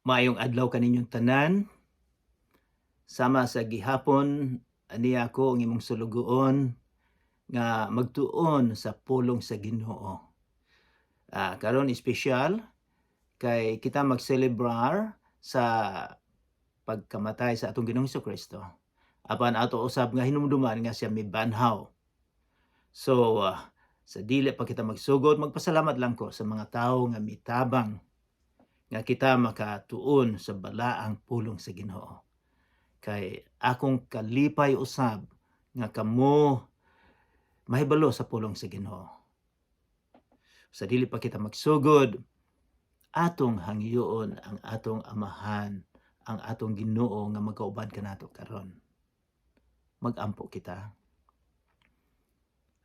Maayong adlaw kaninyong tanan. Sama sa gihapon, aniya ako ang imong sulugoon nga magtuon sa pulong sa Ginoo. Karon espesyal kay kita magselebrar sa pagkamatay sa atong Ginoong Kristo. Apan ato usab nga hinumduman nga siya mibanhaw. So sa dili pa kita magsugod, magpasalamat lang ko sa mga tawo nga mitabang nga kita makatuon sa balaang pulong sa Ginoo. Kay akong kalipay usab nga kamo mahibalo sa pulong sa Ginoo. Sa dili pa kita magsugod, atong hangyoon ang atong Amahan, ang atong Ginoo nga magkauban kanato karon. Magampo kita.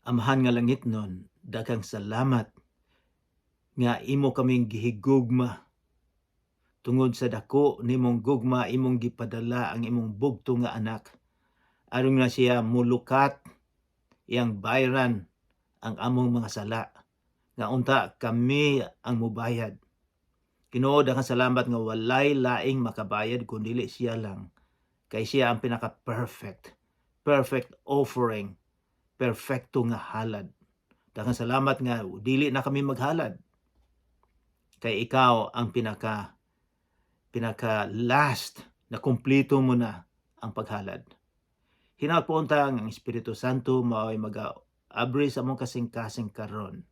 Amahan nga langitnon, daghang salamat nga imo kaming gihigugma. Tungod sa dako nimong gugma, imong gipadala ang imong bugto nga anak aron nga siya mulukat, iyang bayran ang among mga sala nga unta kami ang mubayad. Ginoo, daghang salamat nga walay laing makabayad kun dili siya lang, kay siya ang pinaka perfect perfect offering, perfecto nga halad. Daghang salamat nga dili na kami maghalad kay ikaw ang pinaka pinaka last na kumpleto mo na ang paghalad. Hinaot po unta ang Espiritu Santo mao'y maga-abri sa among kasing-kasing karon.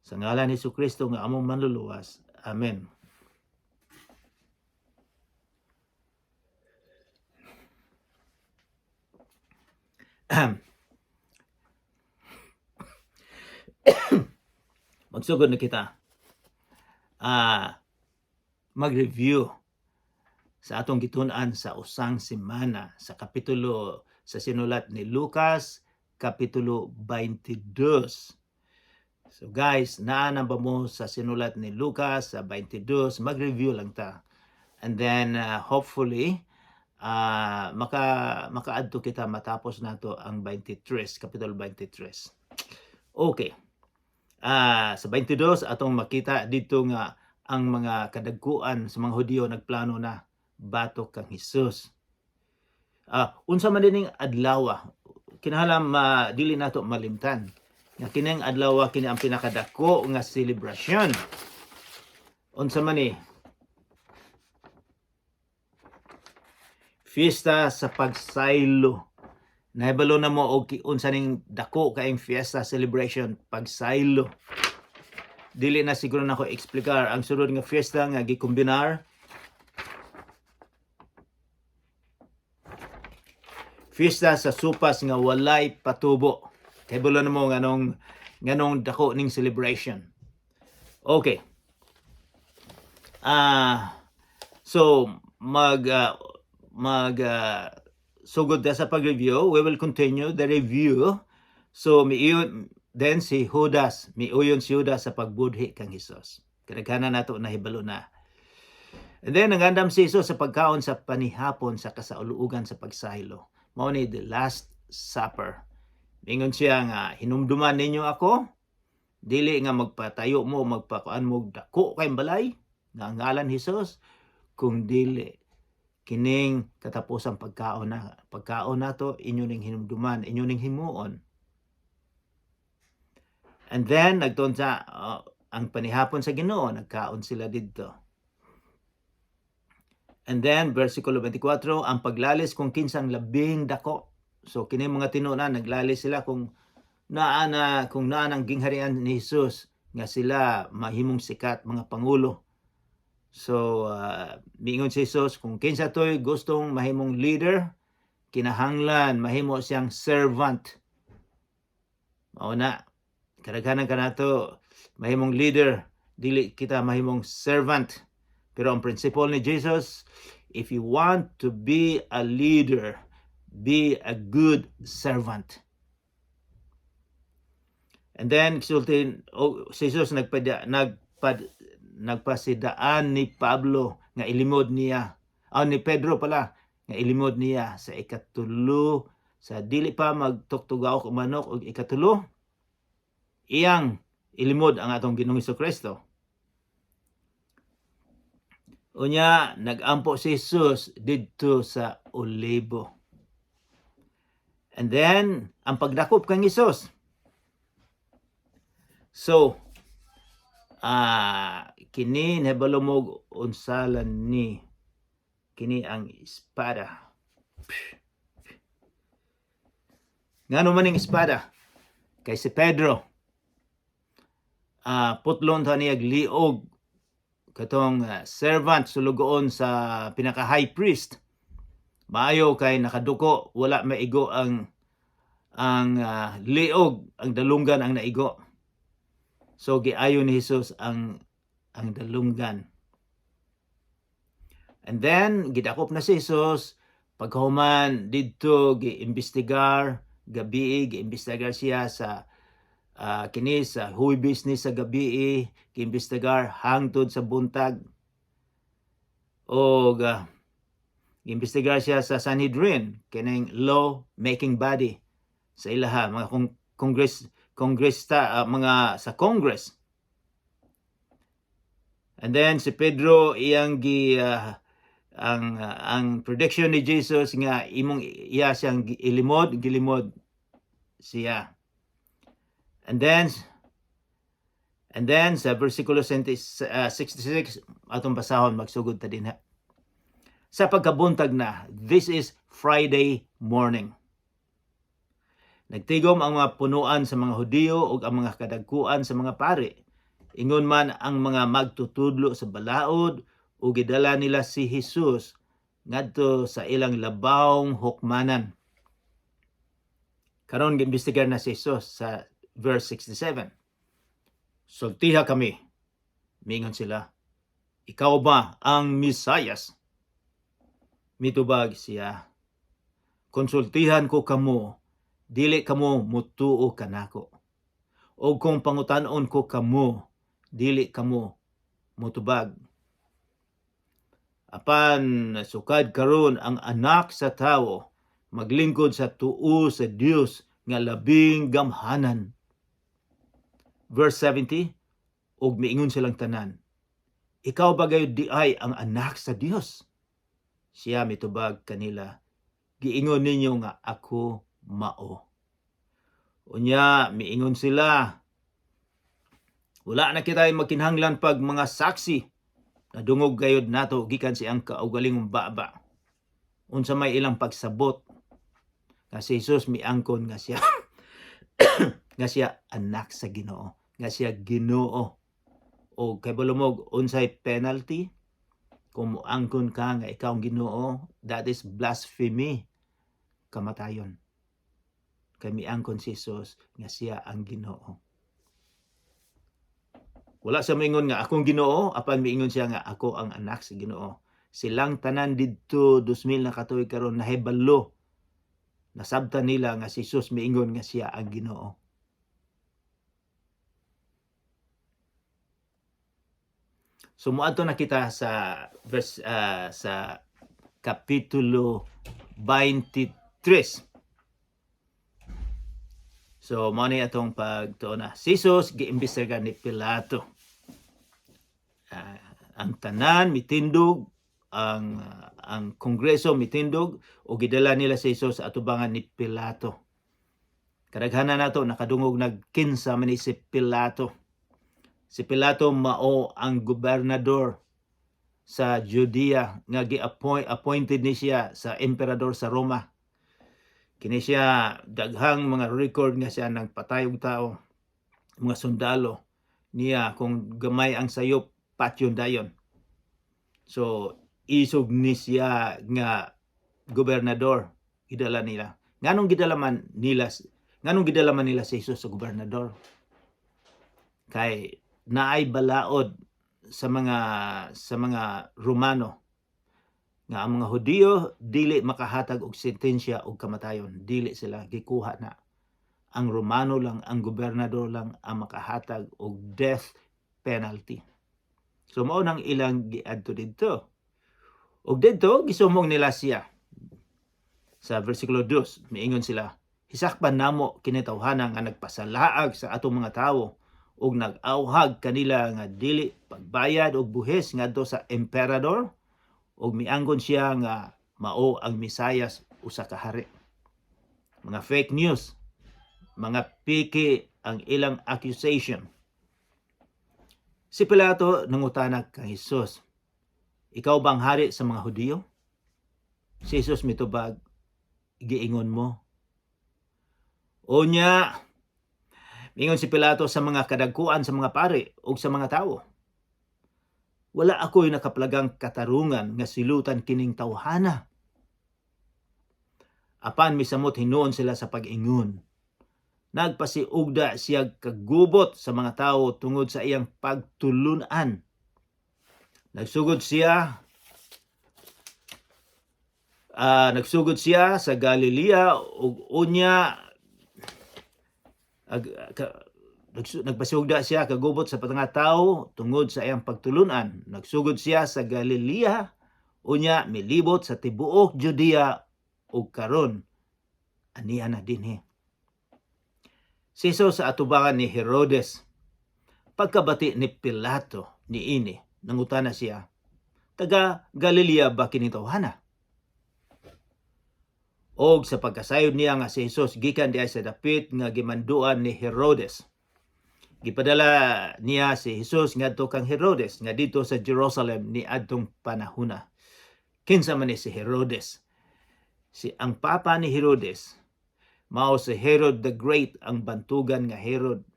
Sa ngalan ni Kristo nga among manluluwas. Amen. Magsugod na kita. Mag-review sa atong gitun-an sa usang semana sa kapitulo sa sinulat ni Lucas, kapitulo 22. So guys, naa na ba mo sa sinulat ni Lucas sa 22? Mag-review lang ta. And then hopefully makaadto kita matapos nato ang 23, kapitulo 23. Okay. Sa 22 atong makita dito nga ang mga kadagkuan sa mga Hudiyo nagplano na batok kang Hesus. Unsa man dining adlaw, kinahanglan dili nato malimtan nga kining adlaw kini ang pinakadako nga selebrasyon. Unsa man ni? Fiesta sa pagsaylo. Nahibalo na mo og unsa ning dako kaayong fiesta celebration, pagsaylo. Dili na siguro nako eksplikar ang sunod nga fiesta nga gikombinar. Fiesta sa supas nga walay patubo. Kahibalo na mo nganong dako ning celebration. Okay. So mag sugod ta sa pag-review. We will continue the review. So miiyon then si Judas, miuyon si Judas sa pagbudhi kang Hesus. Kadaghanan nato nahibalo na. And then nangandam si Jesus sa pagkaon sa panihapon sa kasaulugan sa pagsaylo. Mao ni the last supper. Mingon siya nga, "Hinumduman ninyo ako." Dili nga magpatayo mo, magpakuan mo dako kay balay nga ang ngalan Hesus, kung dili kining katapusang pagkaon na pagkaon nato, inyo ning hinumduman, inyo ning himuon. And then nagtuon sa ang panihapon sa Ginoo, nagkaon sila didto. And then versikulo 24, ang paglalis kung kinsang labing dako. So kini mga tinunan, naglalis sila kung naa nang gingharian ni Jesus nga sila mahimong sikat mga pangulo. So miingon si Jesus, kung kinsa toy gustong mahimong leader, kinahanglan mahimo siyang servant. Mao na kadaghanan kanato mahimong leader, dili kita mahimong servant. Pero ang principle ni Jesus, if you want to be a leader, be a good servant. And then sulti oh, si Jesus nagpasidaan ni Pablo nga ilimod niya, ni Pedro pala, nga ilimod niya sa ikatulo, sa dili pa magtuktugaw og manok og ikatulo, iyang ilimod ang atong Ginoong Kristo. Unya nagampo si Jesus didto sa Olibo. And then ang pagdakop kang Jesus. So kini nahibalo mo unsalan ni kini ang espada. Ngano man ning espada? Kay si Pedro putlon ta niya liog katong servant, sulugoon sa pinaka high priest. Maayo kay nakaduko, wala maigo ang liog, ang dalunggan ang naigo. So giayo ni Jesus ang dalunggan. And then gidakop na si Jesus. Pagkahuman didto, giimbestigar gabi, giimbestigar siya sa kini sa Huwebes ni sa gabi, giimbestigar hangtod sa buntag og giimbestigar siya sa Sanhedrin, kining law making body sa ilaha mga congress congressista, mga sa Congress. And then si Pedro, iyang gi ang prediction ni Jesus nga imong iya siyang ilimod, gilimod siya. And then sa versikulo 66 atong basahon, magsugod ta dinha. Sa pagkabuntag na, this is Friday morning. Nagtigom ang mga punuan sa mga Hudiyo ug ang mga kadagkuan sa mga pari. Ingon man ang mga magtutudlo sa balaod, ug gidala nila si Jesus ngadto sa ilang labawng hukmanan. Karon giimbestigar na si Jesus sa verse 67. "Sultiha kami," mingon sila. "Ikaw ba ang Mesiyas?" Mitubag siya, "Konsultihan ko kamo, dili kamo mutuo kanako. O kung pangutanon ko kamo, dili kamo mutubag. Apan sukad karon ang Anak sa Tawo maglingkod sa tuo sa Dios nga labing gamhanan." Verse 70, ug miingon silang tanan, "Ikaw ba gayud diay ang Anak sa Dios?" Siya mitubag kanila, "Giingon ninyo nga ako mao." Unya miingon sila, "Wala na kita magkinahanglan pag mga saksi. Nadungog gayud nato gikan sa iyang kaugalingong baba." Unsa may ilang pagsabot nga si Jesus miangkon nga siya anak sa Ginoo, nga siya Ginoo? O kay balumog unsay penalty kung moangkon ka nga ikaw ang Ginoo? That is blasphemy, kamatayon. Kay miangkon si Jesus nga siya ang Ginoo. Wala siya moingon nga akong Ginoo, apan miingon siya nga ako ang anak sa Ginoo. Silang tanan didto 2000 na katuig karon nahibalo, nasabtan nila nga si Jesus miingon nga siya ang Ginoo. So moadto na kita sa verse sa kapitulo 23. So mao ni atong pagtuon na. Si Jesus giimbestigar ni Pilato. Ang tanan mitindog, ang kongreso mitindog o gidala nila si Jesus sa atubangan ni Pilato. Kadaghanan nato nakadungog nagkinsa man ni si Pilato. Si Pilato mao ang gobernador sa Judea nga gi-appoint appointed ni siya sa emperador sa Roma. Kini siya daghang mga record nga siya nagpatay og tao, mga sundalo niya kung gamay ang sayop, patyon dayon. So isog ni siya nga gobernador gidala nila. Nganong gidala man nila si Jesus sa gobernador? Kay naay balaod sa mga Romano nga ang mga Hudiyo dili makahatag og sentensya og kamatayon, dili sila gikuha na. Ang Romano lang, ang gobernador lang ang makahatag og death penalty. So mao nang ilang giadto didto. Og didto gisumong nila siya. Sa versikulo 2, miingon sila, "Hisakpan namo kini tawhana nga nagpasalaag sa atong mga tawo Ug nag-awhag kanila nga dili pagbayad og buhis ngadto sa emperador, ug miangkon siya nga mao ang Mesayas, usa ka hari. Mga fake news, mga piki ang ilang accusation. Si Pilato nangutana kang Hesus, "Ikaw bang hari sa mga Hudiyo?" Si Jesus mitubag, "Giingon mo." Unya, mingon si Pilato sa mga kadagkuan sa mga pari ug sa mga tawo, "Wala ako'y nakaplagang katarungan nga silutan kining tawhana." Apan misamot hinuon sila sa pag-ingon, "Nagpasiugda siya kagubot sa mga tawo tungod sa iyang pagtulunan." Nagsugod siya sa Galilea ug unya nagpasiugda siya kagubot sa mga tawo tungod sa iyang pagtulunan. Nagsugod siya sa Galilea, unya milibot sa tibuok Judea ug karon ania na dinhi. Si Jesus sa atubangan ni Herodes. Pagkabati ni Pilato niini, nangutana siya, "Taga Galilea ba kini tawhana?" Og sa pagkasayod niya nga si Jesus gikan diay sa dapit nga gimanduan ni Herodes, gipadala niya si Jesus ngadto kang Herodes nga didto sa Jerusalem ni adtong panahona. Kinsa man ni si Herodes? Si ang papa ni Herodes mao si Herod the Great, ang bantugan nga Herod.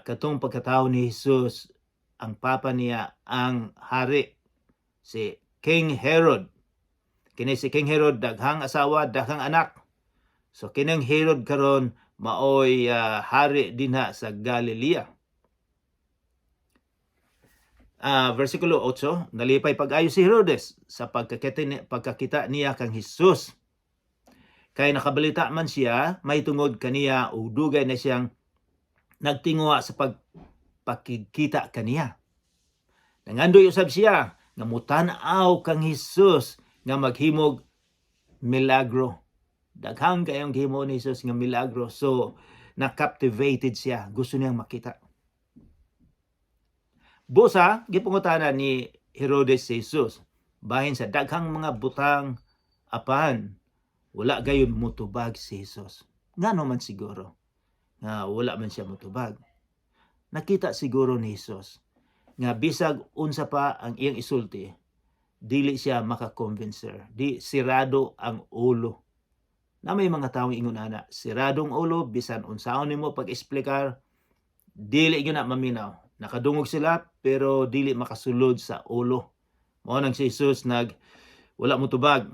Katong pagkatao ni Jesus, ang papa niya ang hari, si King Herod. Kini si King Herod, daghang asawa, daghang anak. So kining Herod karon maoy hari dinha sa Galilea. Versikulo 8, nalipay pag-ayo si Herodes sa pagkakita niya kang Hesus. Kay nakabalita man siya may tungod kaniya ug dugay na siyang nagtinguha sa pagpakigkita kaniya. Nangandoy usab siya nga mutan-aw kang Hesus nga maghimog milagro. Daghang kayong gihimo ni Jesus nga milagro. So, na-captivated siya. Gusto niyang makita. Busa, gipangutana ni Herodes si Jesus bahin sa daghang mga butang, apan wala gayon mutubag si Jesus. Ngano man siguro nga wala man siya mutubag? Nakita siguro ni Jesus nga bisag unsa pa ang iyang isulti, dili siya makakonvincer. Di sirado ang ulo. Na may mga taong ingon ana, siradong ulo, bisan unsaon nimo pag-eksplikar, dili gyud na maminaw. Nakadungog sila pero dili makasulod sa ulo. Mao nang si Jesus nag wala motubag.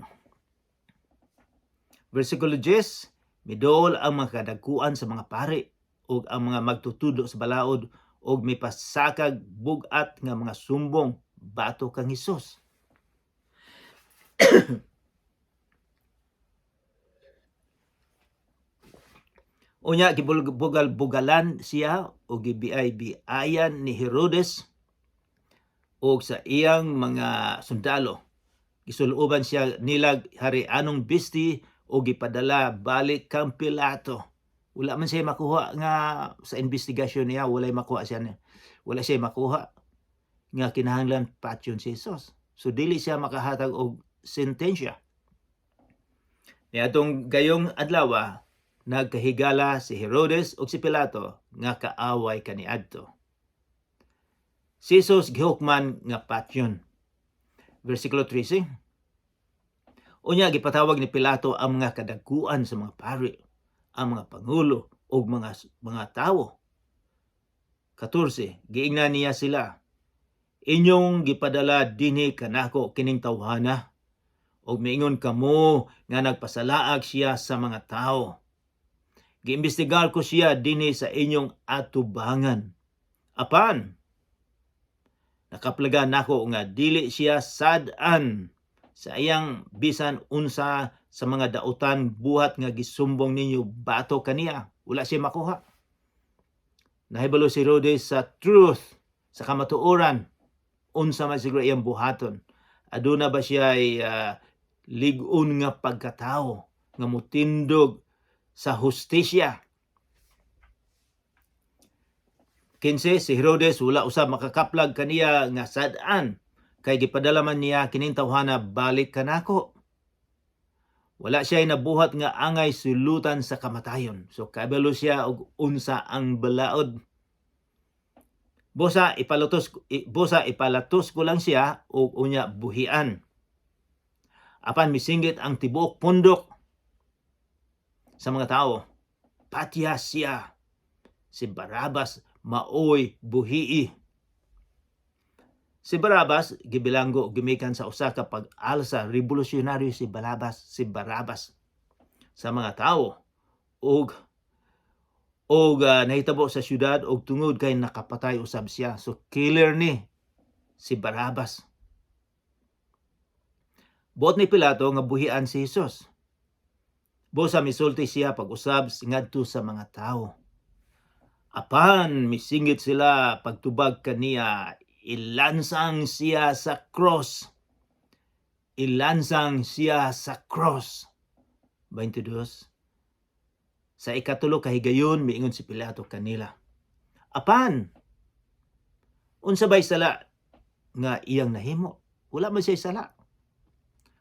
Versikulo 10, miduol ang mga kadagkuan sa mga pari ug ang mga magtutudlo sa balaod ug mipasakag bug-at nga mga sumbong batok kang Hesus. Unya gibugal-bugalan siya o gibiay-biayan ni Herodes og sa iyang mga sundalo. Gisuluoban siya nilag hari-anong bisti o gipadala balik kang Pilato. Wala man siya makuha nga sa investigasyon niya, walay makuha siya niya. Wala siya makuha nga kinahanglan patyon si Jesus. So dili siya makahatag og sentensya. Niadtong gayong adlaw, nagkahigala si Herodes ug si Pilato nga kaaway kaniadto. Si Jesus gihukman nga patyon. Versikulo 13. Unya gipatawag ni Pilato ang mga kadagkuan sa mga pari, ang mga pangulo ug mga tawo. 14. Giingnan niya sila, "Inyong gipadala dinhi kanako kining tawhana ug miingon kamo nga nagpasalaag siya sa mga tao. Giimbestigar ko siya dinhi sa inyong atubangan. Apan nakaplagan nako nga dili siya sad-an sa iyang bisan unsa sa mga dautan buhat nga gisumbong ninyo batok kaniya." Wala siya makuha. Nahibalo si Herodes sa truth, sa kamatuoran, unsa man siguro iyang buhaton. Aduna ba siya ay lig-on nga pagkatao nga mutindog sa hustisya? 15, si Herodes wala usab makakaplag kaniya nga sad-an kay gipadala man niya kining tawhana balik kanako. Wala siya nabuhat nga angay sulutan sa kamatayon. So kabalo siya og unsa ang balaod. Busa ipalatos ko lang siya og unya buhian. Apan misinggit ang tibuok pundok sa mga tao. "Patya siya. Si Barabas maoy buhii." Si Barabas gibilanggo gimikan sa usa ka pag-alsa, revolusyonaryo si Barabas sa mga tao og nahitabo sa syudad og tungod kay nakapatay usab siya. So killer ni si Barabas. Buot ni Pilato nga buhian si Jesus. Busa misulti siya pag-usab ngadto sa mga tao. Apan misingit sila pagtubag kaniya, "Ilansang siya sa cross. Ilansang siya sa cross." 22. Sa ikatulo ka higayon miingon si Pilato kanila, "Apan unsa bay sala nga iyang nahimo? Wala man siya sala.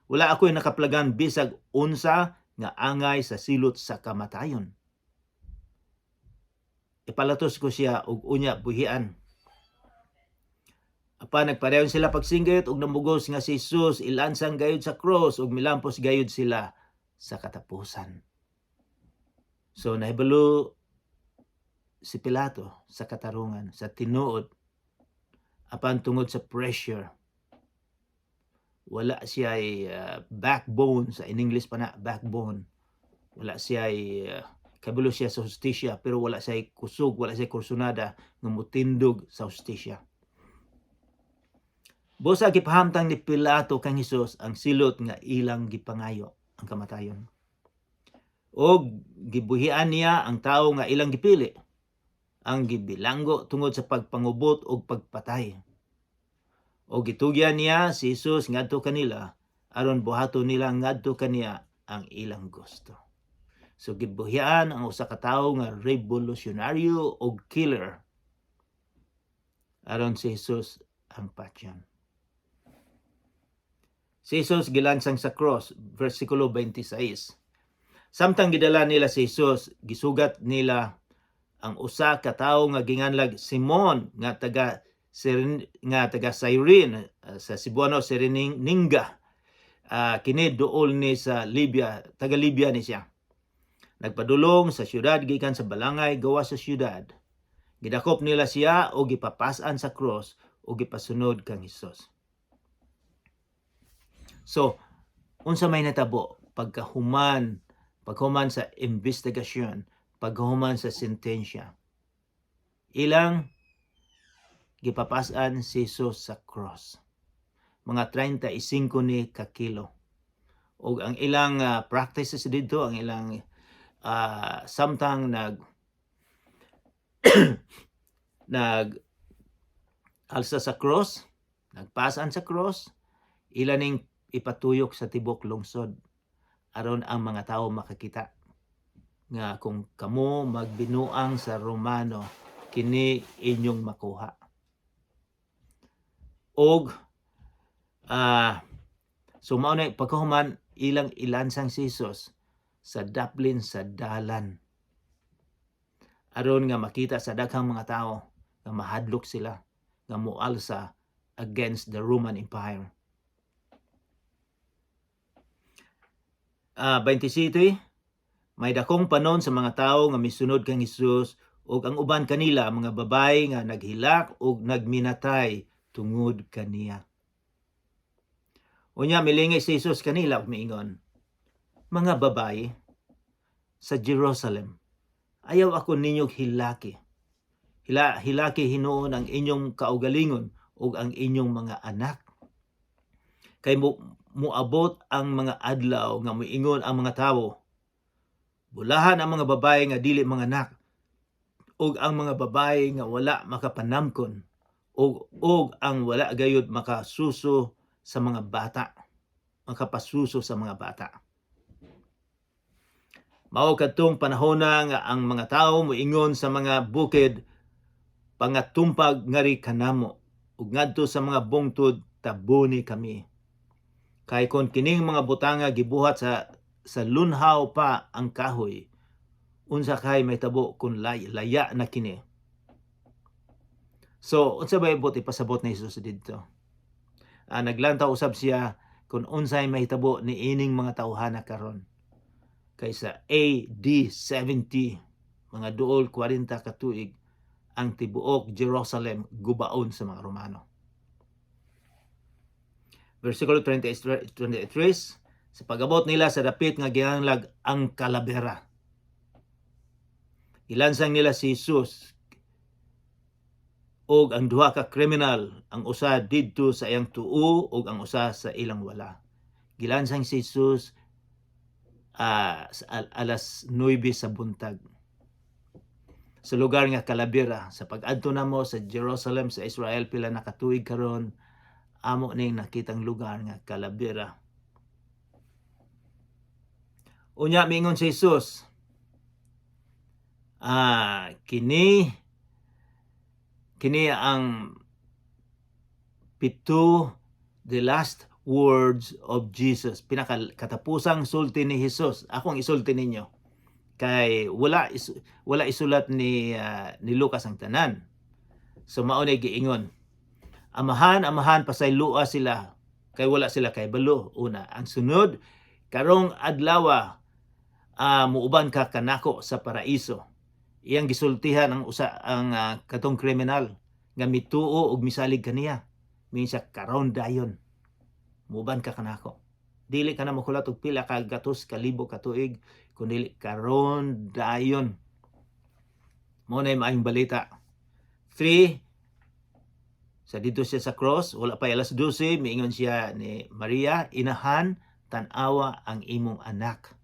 Wala ako'y nakaplagan bisag unsa nga angay sa silot sa kamatayon. Ipalatos ko siya og unya buhian." Apan nagpadayon sila pagsinggit og namugos nga si Jesus ilansang gayud sa cross ug milampos gayud sila sa katapusan. So nahibalo si Pilato sa katarungan, sa tinuod. Apan tungod sa pressure, wala siya backbone, sa in English pa na backbone. Wala siya kabalo siya sa hustisya pero wala siya kusog, wala siya kursunada nga mutindog sa hustisya. Busa gipahamtang ni Pilato kang Hesus ang silot nga ilang gipangayo, ang kamatayon. Og gibuhian niya ang tawo nga ilang gipili, ang gibilanggo tungod sa pagpangubot og pagpatay. Og gitugyan niya si Jesus ngadto kanila aron buhaton nila ngadto kaniya ang ilang gusto. So gibuhian ang usa ka tawo nga revolusyonaryo og killer aron si Jesus ang patyan. Si Jesus gilansang sa cross, versikulo 26. Samtang gidala nila si Jesus, gisugat nila ang usa ka tawo nga ginganlag Simon nga taga Cyrene, sa Cebuano Sireninga. Kini duol ni sa Libya, taga Libya ni siya. Nagpadulong sa syudad gikan sa balangay gawas sa syudad. Gidakop nila siya o gipapas-an sa cross o gipasunod kang Hesus. So, unsa may natabo pagkahuman sa investigasyon, pagkahuman sa sentensya? Ilang gipapas-an si Jesus sa cross. Mga 35 ni ka kilo. Og ang ilang practices dito, ang ilang samtang nag nag alsa sa cross, nagpasan sa cross, ila ning ipatuyok sa tibok lungsod aron ang mga tao makakita nga kung kamo magbinuang sa Romano, kini inyong makuha. Og so mao na pagkahuman ilang ilansang si Jesus sa daplin sa dalan aron nga makita sa daghang mga tao nga mahadlok sila nga mualsa against the Roman Empire. 27, may dakong panon sa mga tawo nga misunod kang Hesus ug ang uban kanila mga babay nga naghilak ug nagminatay tungod kaniya. Unya milingay si Jesus kanila ug miingon, "Mga babayi sa Jerusalem, ayaw ako ninyong hilaki. Hilaki hinuon ang inyong kaugalingon ug ang inyong mga anak. Kay mo muabot ang mga adlaw nga moingon ang mga tawo, 'Bulahan ang mga babae nga dili manganak ug ang mga babae nga wala makapanamkon ug ang wala gayud makasuso sa mga bata, makapasuso sa mga bata.' Mao kadtong panahona nga ang mga tawo moingon sa mga bukid, Pangatumpag ngari kanamo ug ngadto sa mga bungtod, tabuni kami. Kay kon kining mga butanga gibuhat sa lunhaw pa ang kahoy, unsa kay mahitabo kung laya na kini? So, unsa ba ibot ipasabot ni Jesus didto? Naglantaw usab siya kung unsay mahitabo ni ining mga tawhana karon. Kay sa AD 70, mga duol 40 ka tuig, ang tibuok Jerusalem gubaon sa mga Romano. Versikulo 23, sa pag-abot nila sa dapit nga gianglag ang Kalabera, gilansang nila si Jesus og ang duha ka kriminal, ang usa didto sa iyang tuo ug ang usa sa ilang wala. Gilansang si Jesus sa alas 9 sa buntag sa lugar nga Kalabera. Sa pag-adto namo sa Jerusalem sa Israel pila na katuig karon, amo ning nakitang lugar nga Kalabera. Unya miingon si Jesus, kini ang pito, the last words of Jesus, pinaka katapusang sulti ni Jesus. Akong isulti ninyo kay wala isulat ni Lucas ang tanan. So mao na giingon, "Amahan, Amahan, pasayloa sila kay wala sila kay balo." Una, ang sunod, "Karong adlaw muuban ka kanako sa paraiso." Iyang gisultihan ang usa, ang katong kriminal nga mituo og misalig kaniya. Minsa, "Karon dayon muuban ka kanako. Dili ka na makulat og pila ka gatos ka libo ka tuig, kundi karon dayon." Mao na maayong balita. 3, sa dito siya sa cross, wala pa alas 12, miingon siya ni Maria, "Inahan, tan-awa ang imong anak.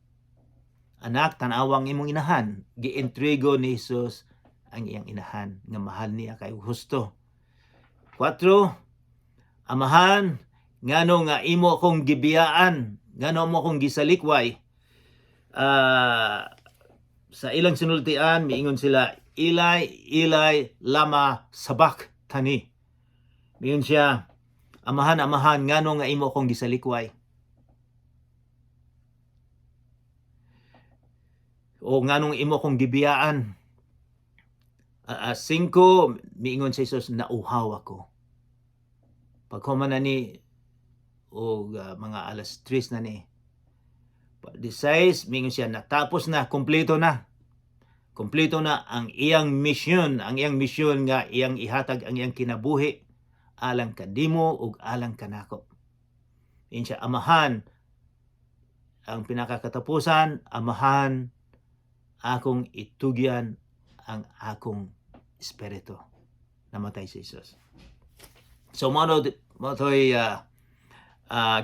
Anak, tan-awa ang imong inahan." Giintrigo ni Jesus ang iyang inahan nga mahal niya kay husto. 4, "Amahan, ngano nga imo akong gibiyaan, ngano mo akong gisalikway?" Sa ilang sinultian, miingon sila, "Eli, Eli, lama sabachthani?" Miingon siya, "Amahan, Amahan, ngano nga imo akong gisalikway? O nganong imo akong gibiyaan?" 5, miingon si Jesus, "Nauhaw ako." Paghuman na ni og mga alas 3 na ni. 6, miingon siya, natapos na, kumpleto na. Kompleto na ang iyang misyon, ang iyang misyon nga iyang ihatag ang iyang kinabuhi alang kanimo ug alang kanako. Ingon siya, "Amahan," ang pinakakatapusan, "Amahan, akong itugyan ang akong espiritu." Namatay si Jesus. So mao to'y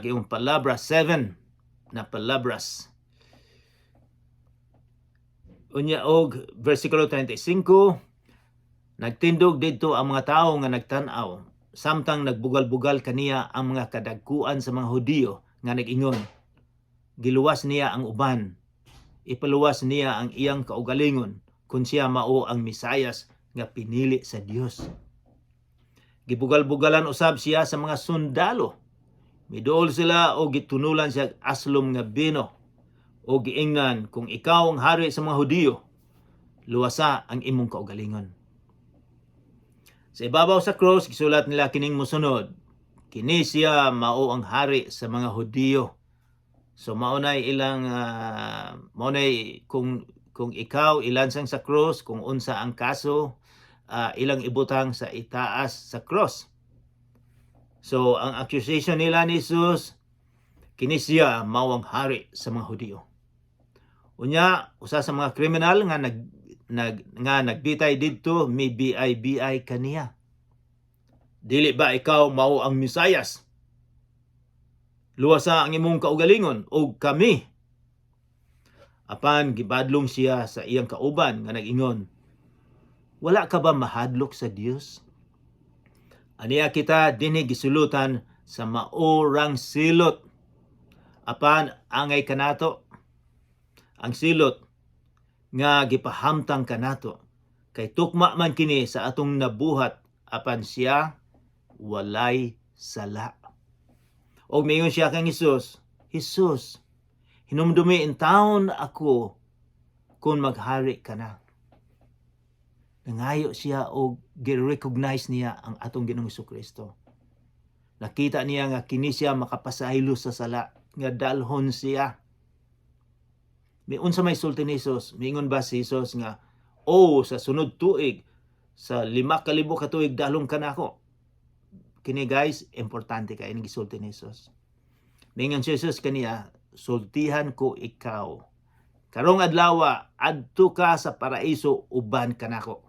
giung palabra, 7 na palabras. Unya og versikulo 35, nagtindog didto ang mga tawo nga nagtan-aw samtang nagbugal-bugal kaniya ang mga kadagkuan sa mga Hudiyo nga nag-ingon, "Giluwas niya ang uban, ipaluwas niya ang iyang kaugalingon kung siya mao ang Mesayas nga pinili sa Dios." Gibugal-bugalan usab siya sa mga sundalo. Miduol sila o gitunulan siya aslom nga bino o giingnan, "Kung ikaw ang hari sa mga Hudiyo, luwasa ang imong kaugalingon." Sa ibabaw sa cross, gisulat nila kining mosunod: "Kini siya mao ang hari sa mga Hudiyo." So mao nay ilang mao nay kung ikaw ilansang sa cross, kung unsa ang kaso, ilang ibutang sa itaas sa cross. So ang accusation nila ni Jesus, "Kini siya mao ang hari sa mga Hudiyo." Unya, usa sa mga kriminal nga nag, nag nga nagbitay didto, mi-BI-BI kaniya. "Dili ba ikaw mao ang Mesayas? Luwasa ang imong kaugalingon ug kami." Apan gibadlong siya sa iyang kauban nga nag-ingon, "Wala ka ba mahadlok sa Dios? Aniya kita dinhi gisulutan sa maorang silot. Apan angay kanato ang silot nga gipahamtang kanato Kay tukma man kini sa atong nabuhat, apan siya walay sala. Og miingon siya kang Hesus, "Hesus, hinumdumi intawon ako kung maghari ka na." Nangayo siya og gi-recognize niya ang atong Ginoong Kristo. Nakita niya nga kini siya makapasaylo sa sala, nga dalhon siya. May unsa may sulti ni Jesus? Miingon ba si Jesus nga, "Oh, sa sunod tuig, sa 5,000 ka tuig, dalhon ka nako"? Kini guys, importante kay ning gisulti ni Jesus. Miingon si Jesus kaniya, "Sultihan ko ikaw. Karong adlaw, adto ka sa paraiso uban kanako."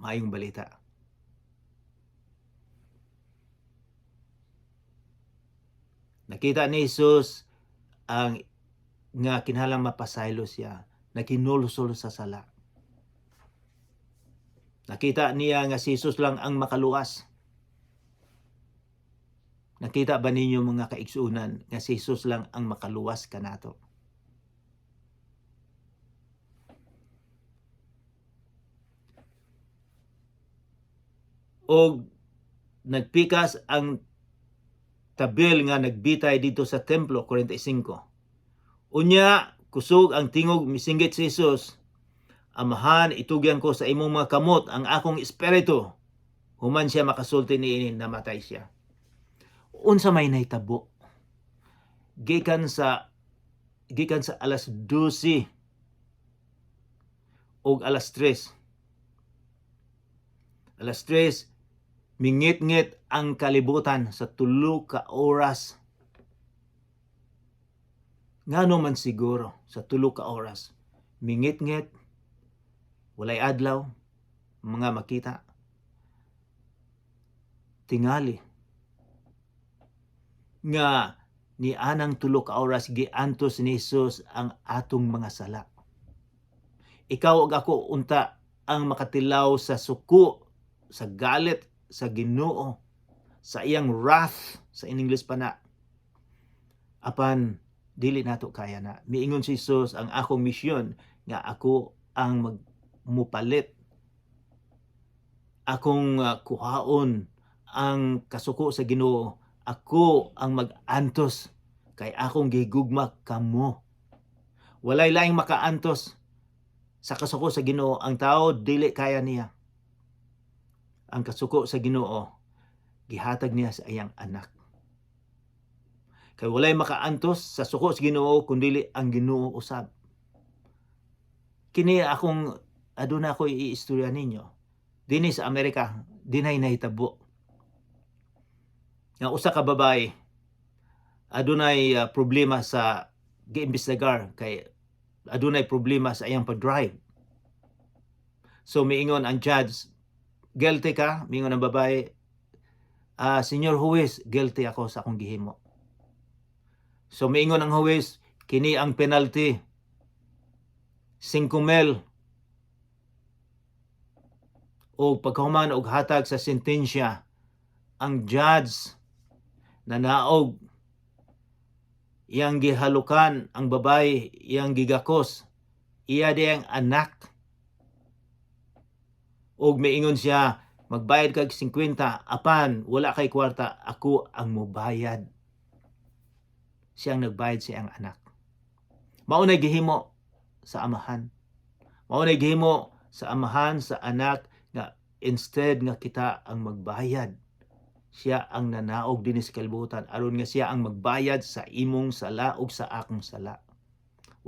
Maayong balita. Nakita ni Jesus ang nga kinahanglan mapasaylo siya, nakinulsol sa sala. Nakita niya nga si Jesus lang ang makaluwas. Nakita ba ninyo, mga kaigsuonan, nga si Jesus lang ang makaluwas kanato? Og nagpikas ang tabil nga nagbitay dito sa templo, 45. Unya, kusog ang tingog, misinggit si Jesus, "Amahan, itugyan ko sa imong mga kamot ang akong espiritu." Human siya makasulti niini, namatay siya. Unsa may nahitabo? Gikan sa alas 12 og alas 3. Alas 3, mingit-ngit ang kalibutan sa 3 ka oras. Ngano man siguro sa 3 ka oras mingit-ngit, walay adlaw, mga makita. Tingali nga ni anang 3 ka oras giantos ni Jesus ang atong mga sala. Ikaw ug ako unta ang makatilaw sa suko, sa galit sa Ginoo, sa iyang wrath sa in English pa na. Apan dili nato kaya na. Miingon si Jesus, "Ang akong misyon nga ako ang magmupalit, akong kuhaon ang kasuko sa Ginoo, ako ang mag-antos kay akong gigugma kamo." Walay laing makaantos sa kasuko sa Ginoo. Ang tao dili kaya niya. Ang kasuko sa Ginoo gihatag niya sa iyang anak. Kay walay makaantos sa suko sa Ginoo kundili ang Ginoo usab. Kini akong aduna ko iistorya ninyo. Dinhi sa Amerika, dinay nahitabo nga usa ka babae adunay problema sa giimbestigar kay adunay problema sa iyang pag-drive. So miingon ang judge, "Guilty ka?" Miingon ang babae, "Senyor Huwes, guilty ako sa akong gihimo." So miingon ang huwes, "Kini ang penalty. 5 mil." O pagkahuman og hatag sa sentensya, ang judge nanaog, iyang gihalukan ang babae, iyang gigakos, iya diyang anak. Og miingon siya, "Magbayad kag 50, apan wala kay kwarta, ako ang mobayad." Siyang nagbayad sa iyang anak. Mao nay gihimo sa Amahan. Mao nay gihimo sa Amahan sa anak nga instead nga kita ang magbayad, siya ang nanaog dinhi sa kalibutan aron nga siya ang magbayad sa imong sala ug sa akong sala.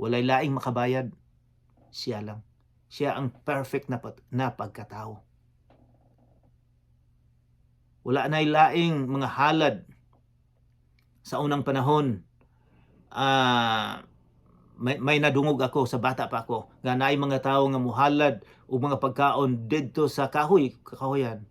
Walay laing makabayad, siya lang. Siya ang perfect na pagkatao. Wala na'y laing mga halad sa unang panahon. May nadungog ako sa bata pa ako nga naay mga tawo nga muhalad og mga pagkaon didto sa kahoy, kakahoyan.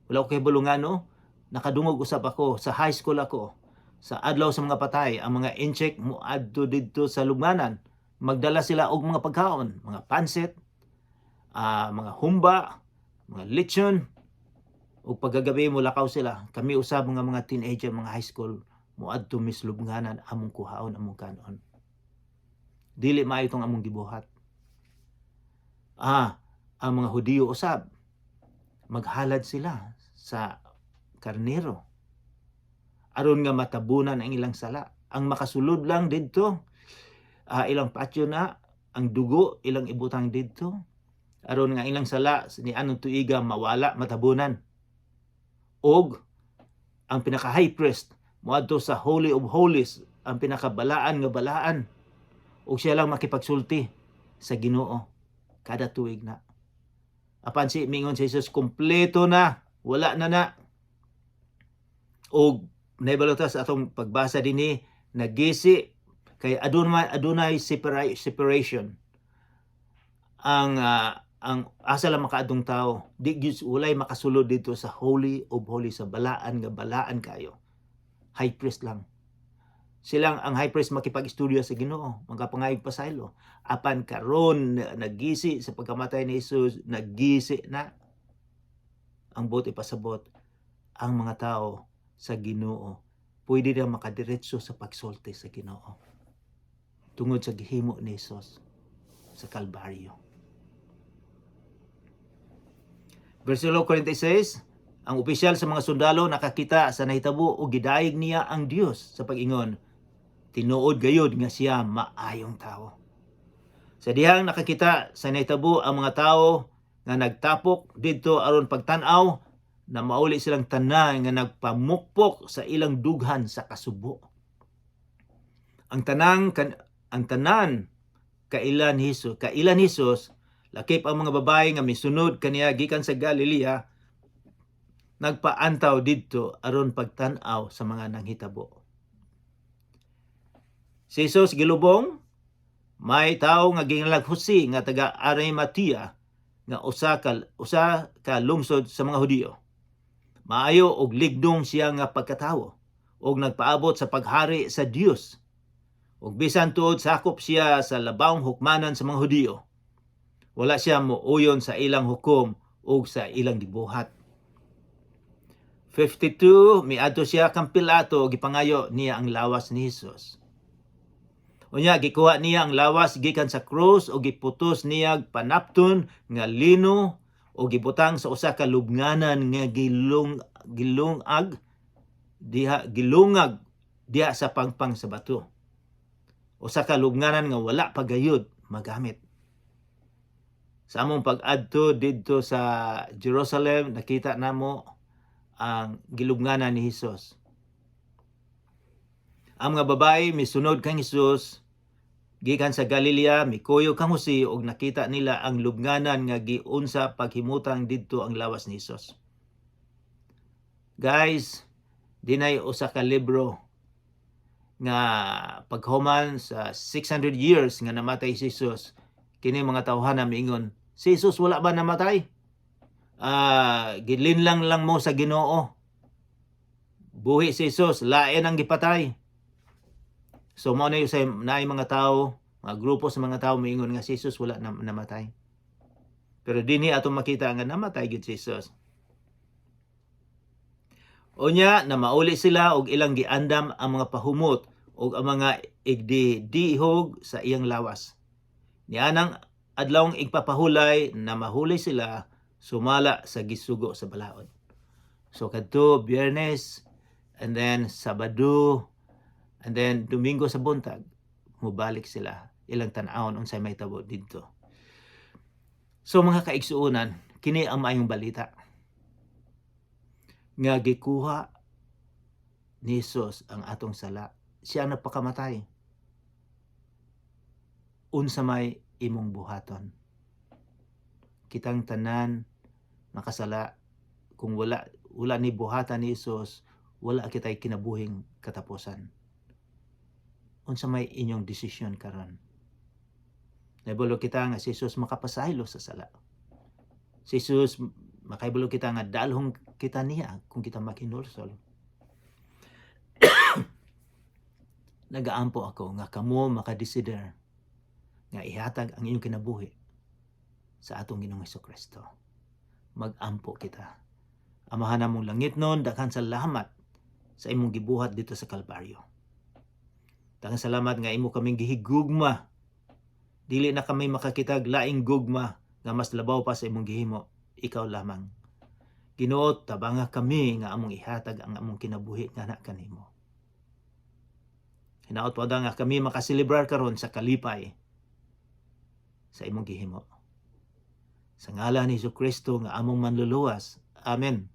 Wala ko kahibalo no. Nakadungog usab ako sa high school ako. Sa adlaw sa mga patay, ang mga Intsik muadto didto sa lubnganan. Magdala sila og mga pagkaon, mga pansit, mga humba, mga lechon. Ug pagkagabi mulakaw sila. Kami usab mga teenager, mga high school, muadto mis lubnganan, among kuhaon among kanon. Dili maayo itong among gibuhat. Ang mga Hudiyo usab maghalad sila sa karnero aron nga matabunan ang ilang sala. Ang makasulod lang didto, ilang patyo na ang dugo, ilang ibutang didto aron nga ilang sala ni anong tuiga mawala, matabunan. Og ang pinaka high priest moadto sa Holy of Holies, ang pinakabalaan nga balaan, ug siya lang makipagsulti sa Ginoo kada tuig na. Apan si mingon si Jesus, kompleto na, wala na na. Og naibalo ta sa atong pagbasa dinhi, nagisi kay adunay separation ang asa lang makaadtong tao, di gyud walay makasulod dito sa Holy of Holies, sa balaan nga balaan kayo. High priest lang silang, ang high priest makipag-istorya sa Ginoo, magapangayog pasaylo. Apan karon nagisi sa pagkamatay ni Jesus, nagisi na. Ang buot ipasabot, ang mga tao sa Ginoo pwede na makadiretso sa pagsulti sa Ginoo tungod sa gihimo ni Jesus sa Kalbaryo. Versikulo 46, ang opisyal sa mga sundalo nakakita sa nahitabo ug gidayeg niya ang Dios sa pag-ingon, "Tinuod gayud nga siya maayong tao." Sa dihang nakakita sa nahitabo ang mga tao nga nagtapok didto aron pagtan-aw, na mauli silang tanan nga nagpamukpok sa ilang dughan sa kasubo. Ang tanan kailan Jesus, lakip ang mga babae nga misunod kaniya gikan sa Galilea, nagpaantaw didto aron pagtan-aw sa mga nanghitabo. Si Jesus gilubong, may tawo nga gingalag Jose nga taga Arimatea nga usa ka lungsod sa mga Hudiyo. Maayo og ligdong siya nga pagkatawo og nagpaabot sa paghari sa Dios. Ug bisan tuod sakop siya sa labawng hukmanan sa mga Hudiyo, wala siya muuyon sa ilang hukom ug sa ilang gibuhat. 52, miadto siya kang Pilato, gipangayo niya ang lawas ni Jesus. Unya gikuha niya ang lawas gikan sa krus ug giputos niya panapton nga lino ug gibutang sa usa ka lubnganan nga gilungag diha sa pangpang sa bato. Usa ka lubnganan nga wala pa gayud magamit. Sa among pag-adto didto sa Jerusalem, nakita namo ang gilubnganan ni Hesus. Ang mga babae misunod kang Hesus gikan sa Galilea, mikuyo kang Jose ug nakita nila ang lubnganan nga giunsa paghimutang didto ang lawas ni Hesus. Guys, dinay usa ka libro nga paghuman sa 600 years nga namatay si Jesus, kini mga tawhana miingon, "Si Jesus wala ba namatay? Gilinlang lang mo sa Ginoo. Buhi si Jesus, lain ang gipatay." So mao na yung sa naay mga tao, mga grupo sa mga tao miingon nga si Jesus wala na namatay. Pero dinhi atong makita nga namatay gyud si Jesus. Unya na mauli sila og ilang giandam ang mga pahumot ug ang mga igdidihog sa iyang lawas. Nianang adlawng igpapahulay na mahulay sila sumala sa gisugo sa balaod. So kadto Biyernes and then Sabado and then Domingo sa buntag mubalik sila, ilang tan-awon unsay mahitabo didto. So mga kaigsuonan, kini ang maayong balita nga gikuha ni Jesus ang atong sala. Siya ang nagpakamatay. Unsa may imong buhaton? Kitang tanan makasala. Kung wala ni buhatan ni Jesus, wala kitay kinabuhing katapusan. Unsa may inyong desisyon karon? Naibalo kita nga si Jesus makapasaylo sa sala. Si Jesus, makaibalo kita nga dalhong kita niya kung kita makinulsol. Nagaampo ako nga kamo makadesider nga ihatag ang inyong kinabuhi sa atong Ginoong Kristo. Magampo kita. Amahan namong langitnon, daghan salamat sa imong gibuhat dito sa Kalbaryo. Daghang salamat nga imo kaming gihigugma. Dili na kami makakitag laing gugma Nga mas labaw pa sa imong gihimo, ikaw lamang. Ginoo, tabanga kami nga among ihatag ang among kinabuhi nga kanimo. Hinaot pa nga kami makaselebrar karon sa kalipay sa imong gihimo. Sa ngalan ni Kristo nga among Manluluwas. Amen.